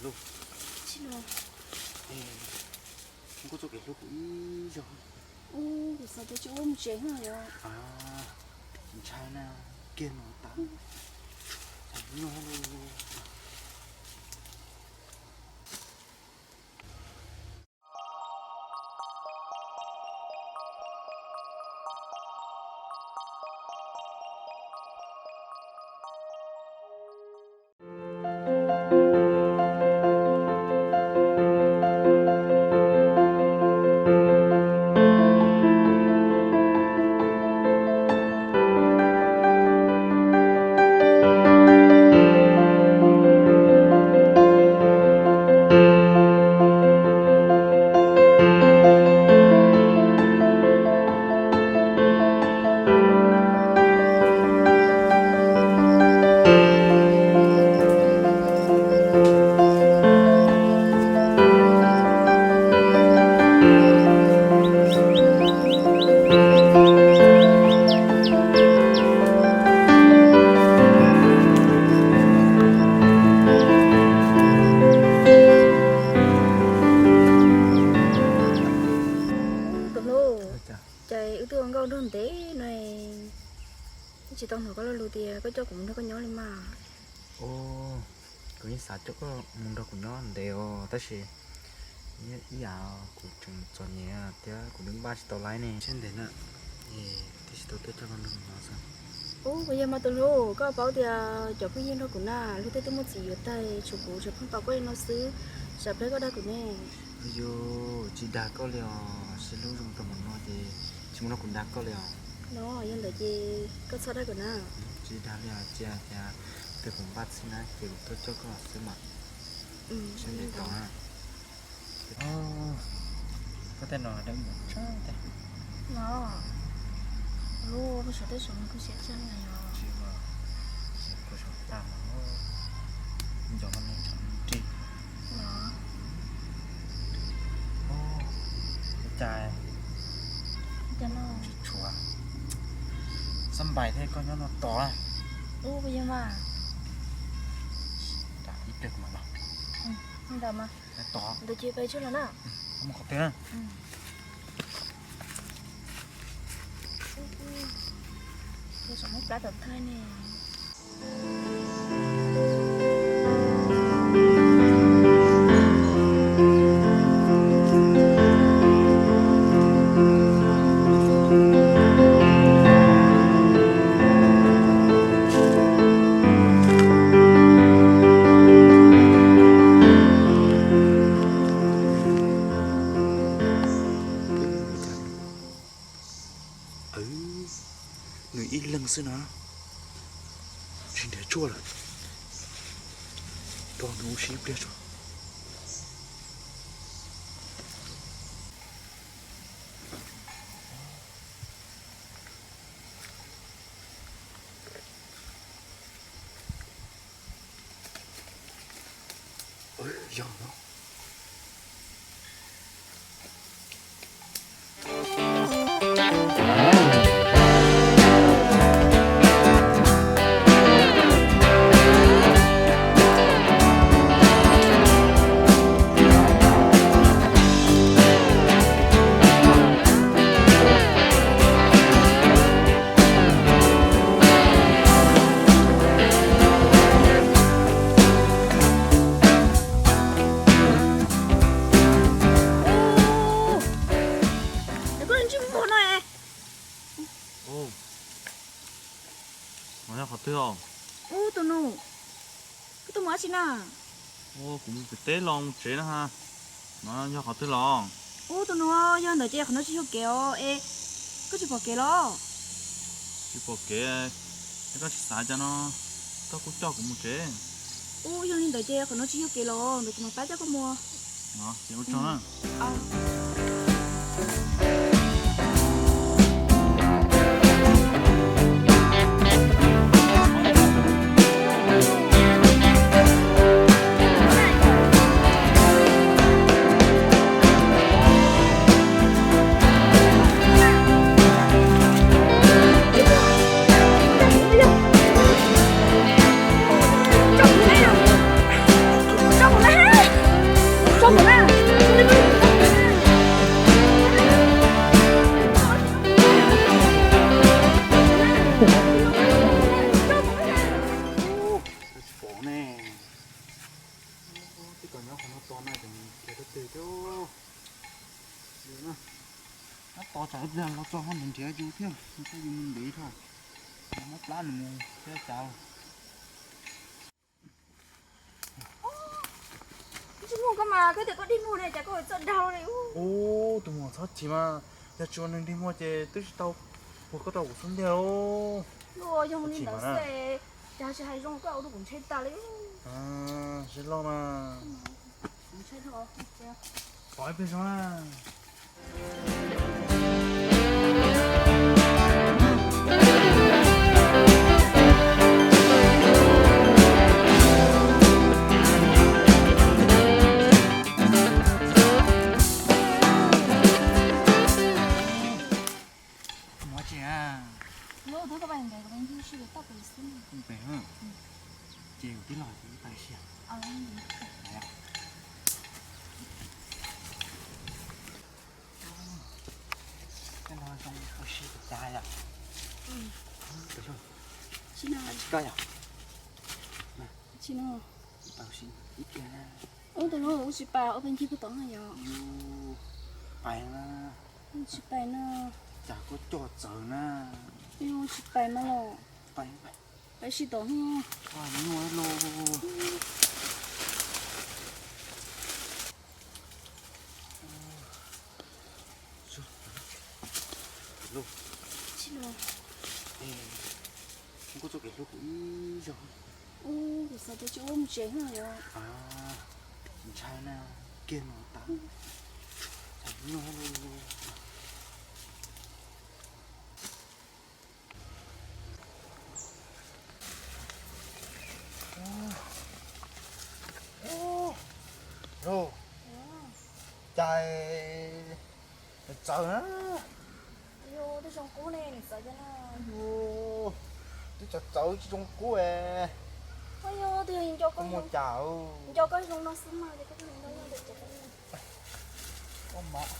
Lub, kuv txoj kev hlub kuv ib zaug. Ub, kuv xav tias tsis ua mus tsev no yog. Ntshai na, kiag no tas. Tus hlub, cas wb twb ua nkauj nraug ntev no, tsis tau hnov koj lo lus tias koj coj kuv mus nrog koj nyob li mas. Kuv yeej xav coj koj mus nrog kuv nyob ntev os, tab sis ib yam kuv tseem txom nyem thiab kuv twb npaj tsis tau laib ne. Siab ntev na, es twb tsis tau tuaj coj koj nrog kuv nyob xwb. Ub, puas yog mas tus hlub, koj paub tias cov phooj ywg nrog kuv na, luag tej twb muaj txiv yuav tag, tshuav kuv tseem pheej tos koj li no xwb, tsam peb koj dag kuv ne. Yus tsis dag koj li os, sib hlub zoo rau mus no ces tsis muaj leej twg dag koj li os. No yog ntawd ces koj txhob dag kuv na. Tsis dag li os, cia tias twb kuv npaj txhij na ces kuv tuaj coj koj xwb mas. Siab ntev tau na. Koj tej no dawb mus tshaj teg. No, lub peb suav tej suav no kuj siab tshaj na yog. Tsis os, kuv suav tag mas nco koj me tsam rig. No, ua cas tsis tshua xab npais thiab koj nyob no tos. Ub, puas yog mas. Ib pliag kuv mam los. Ntawd mas. Tos. Ntawd ces peb tsug los na. Mus qhov twg na? Tus saum muab plab tom thawj ne. Nws ib leeg xwb na, tsis nrhiav tshuaj lawm. Tos nws ua si ib pliag tso. Yog no. Ub, es koj ntsij npaum no es. Ub, no yog qhov twg os? Ub, tus nus, koj tuaj mus dab tsi na? Ub, kuv mus pem teb los mus tsev na ha. No yog qhov twg los? Ub, tus nus, yog ntawd ces qhov no tsis yog kev os es, koj tsis pom kev los? Tsis pom kev, es koj tsis xav cas no, koj kuj coj kuv mus tsev. Ub, yog li ntawd ces qhov no tsis yog kev los, ntawd kuv mam pab coj koj mus. No ces ua tsaug na. Los txog ho nrhiav yus thiab, txhob yus mus ntev dhau, mob plab nws mus thiab cas. Tsis muaj koj mas koj tias koj dig muag ne, cas koj txawj dag li. Ub, tus muam txhob chim mas, yog tsis ua neeg dig muag ces twb tsis tau puag koj tau kuv xub ntiag. Yog li ntawd xwb, cas tsis hais zoo koj ua rau kuv ntshai tas li. Sib loj mas. Pov ib pliag zoo na. Mus tsis a? Ua thab koj pais ntev, koj pais ncig sib pem toj pem xwb. Pem, ces kuv twb los ces ib tag si. Coj no zoo ua si pes cas yom? Tsis no. Tsis koj yom? Tsis no. Tau si ib pliag na. Ub, tus no ua tsis pais, ua pais ncig puag tod na yom? Yus pais na. Ua tsis pais na. Cas koj coj txawv na. Yus tsis pais mas los. Pais, pais. Pais si tod. Nyuaj los. Tsis los. Koj txoj kev hlub kuv ib zaug. Ub, kuv xav tias tsis ua mus tsev na yom. Ntshai na, kiag no tas. Nyuaj los. Los, cas txawv na. Twb txawv txawv tsis zoo qub. Ua cas? Nco koj zoo no xwb mas. Koj mas